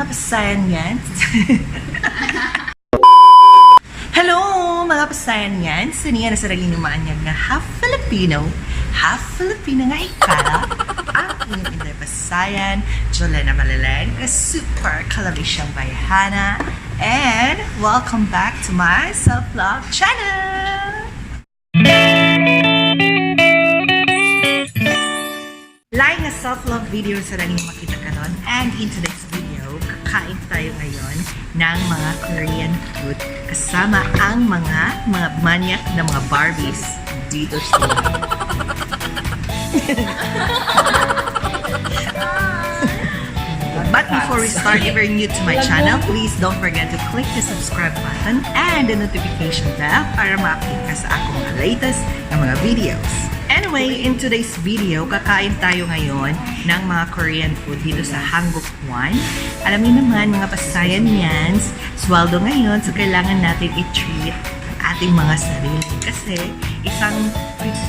Pasayan yan. Hello mga pasayan yan. Siniya na sa naginumaan yan nga half Filipino, half Filipina nga ikala. Ang inyong Inday Pasayan, Jolena Malileng, a super kalabisyang bayhana. And welcome back to my self-love channel! Lain nga self-love video sa raning makita karon, and in today's video, kakain tayo ngayon ng mga Korean food kasama ang mga manyak na mga Barbies dito sa. But before we start, if you're new to my channel, please don't forget to click the subscribe button and the notification bell para ma-update ka sa akong mga latest na mga videos. Anyway, in today's video, kakain tayo ngayon ng mga Korean food dito sa Hangguk One. Alam niyo naman, mga pasayan yan, sweldo ngayon, so kailangan natin i-treat ang ating mga sarili. Kasi isang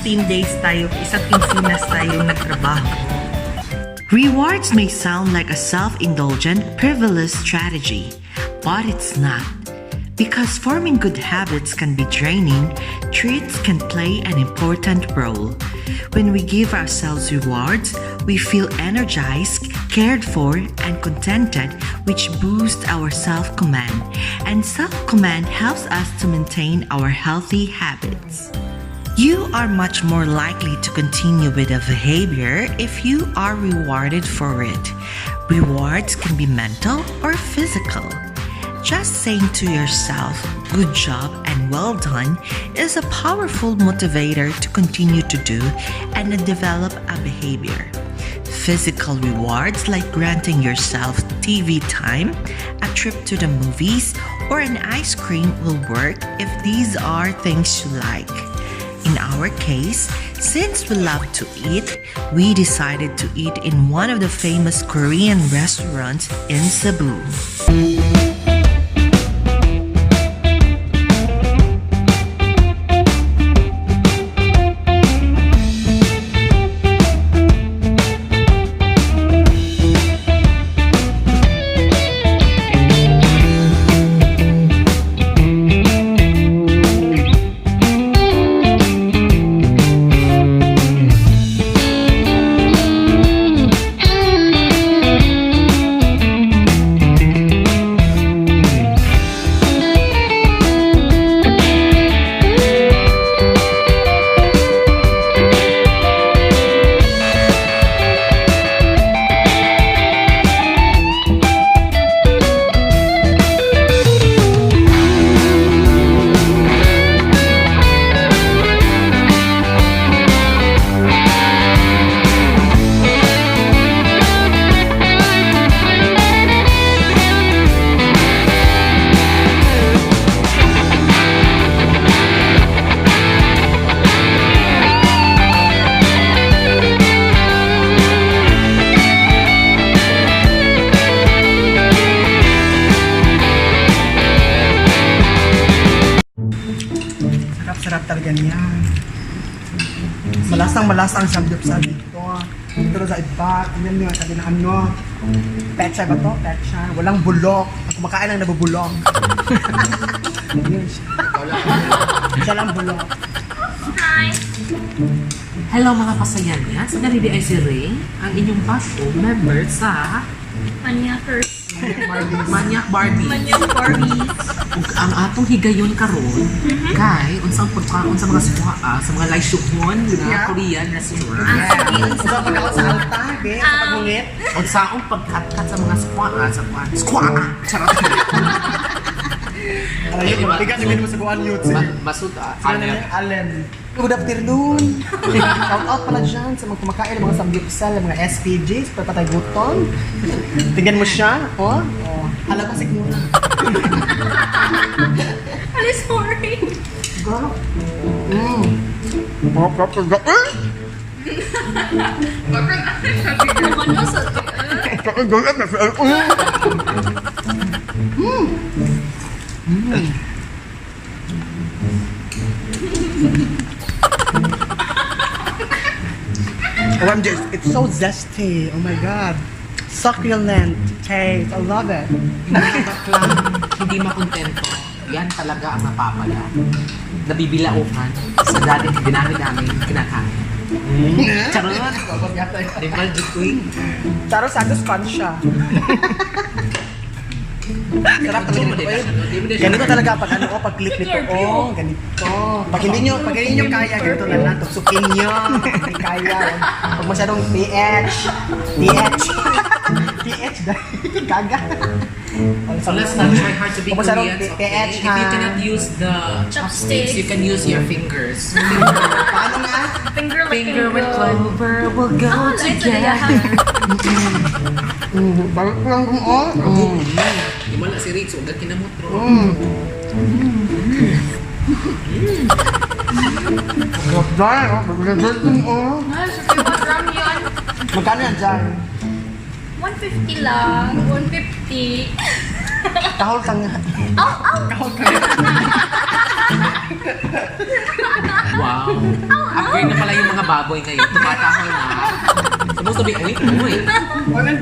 15 days tayo, isang quincenas tayo nagtrabaho. Rewards may sound like a self indulgent, frivolous strategy, but it's not. Because forming good habits can be draining, treats can play an important role. When we give ourselves rewards, we feel energized, cared for, and contented, which boosts our self command. And self command helps us to maintain our healthy habits. You are much more likely to continue with a behavior if you are rewarded for it. Rewards can be mental or physical. Just saying to yourself, "Good job and well done," is a powerful motivator to continue to do and to develop a behavior. Physical rewards like granting yourself TV time, a trip to the movies, or an ice cream will work if these are things you like. In our case, since we love to eat, we decided to eat in one of the famous Korean restaurants in Cebu. Sarap-sarap talaga niya. Malasang malasa ang samgyupsal dito. Pero sa iba, tingnan niyo, sabi na ano, petsa ba to? Petsa. Walang bulok. Ang kumakain lang nabubulok. Yun siya. Siya lang bulok. Hello mga pasayan niya. Sa naridi ay si Ray, ang inyong bago member sa Manyakers. Manyak Barbie. Manyak Barbies. Ug ang atong higayon karon kay unsang pagkaon sa mga squaa, sa mga laisyohon nga Korean restaurant. Sa pagkaon sa alta, be, sa pagungit. Unsaong pagkatkat sa mga squaa sa kuan. Squaa. Charot. Alam mo, bigas yung mo sa buwan youth. Masuta. Sila na yung Allen. Good afternoon! Shout out pala dyan sa mga kumakain ng mga samgyupsal, ng mga SPGs, patay gutom. Tingnan mo siya, oh. Oh. Alam ko siguro. Ano, sorry. Girl. Mm. Ano sa OMG, it's so zesty. Oh my God. Succulent taste. I love it. Mga bakla, hindi makontento. Yan talaga ang napapala. Nabibilaukan sa dati dinami-dami kinakain. Charot! Di ba, Jukoy? Taro sa ato sponge siya. Sarap talaga nito. Oy, ganito talaga pag ano, oh, pag click nito, oh, ganito. Pag hindi nyo kaya, ganito na lang, tuksukin nyo. Hindi kaya. Pag masyadong pH, pH, pH, dahil gaga. So let's not try hard to be Kung masyadong Koreans, okay? pH, If you ha? cannot use the chopsticks, you can use your fingers. Paano nga? Finger licking Finger with good. clover will go Ah, lights na together. Balik lang kung oh. Di mo lang si Rick, so agad kinamot, bro. Oh. Ah, so if you want ramyun, Magkano yan dyan? 150 lang. 150. Kahol ka nga. Ow, ow! Kahol ka nga. Wow. Upgrade na pala yung mga baboy ngayon. Tumatahol na. Supposed to be, uy, uy.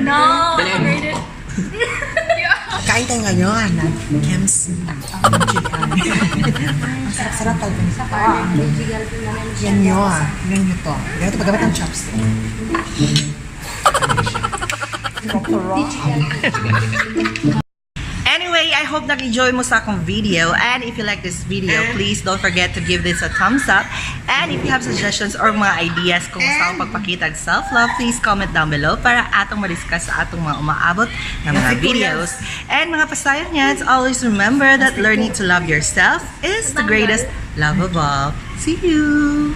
No! Dali. Upgraded. Kain tayo ngayon ng KMC. Ang sarap-sarap talaga nito. Yan nyo ah. Yan nyo to. Ganito paggamit ng chopstick. Anyway, I hope nag-enjoy mo sa akong video. And if you like this video, please don't forget to give this a thumbs up. And if you have suggestions or mga ideas kung sa akong pagpakita og self-love, please comment down below para atong madiscuss sa atong mga umaabot na mga videos. And mga pasayan niya, always remember that learning to love yourself is the greatest love of all. See you!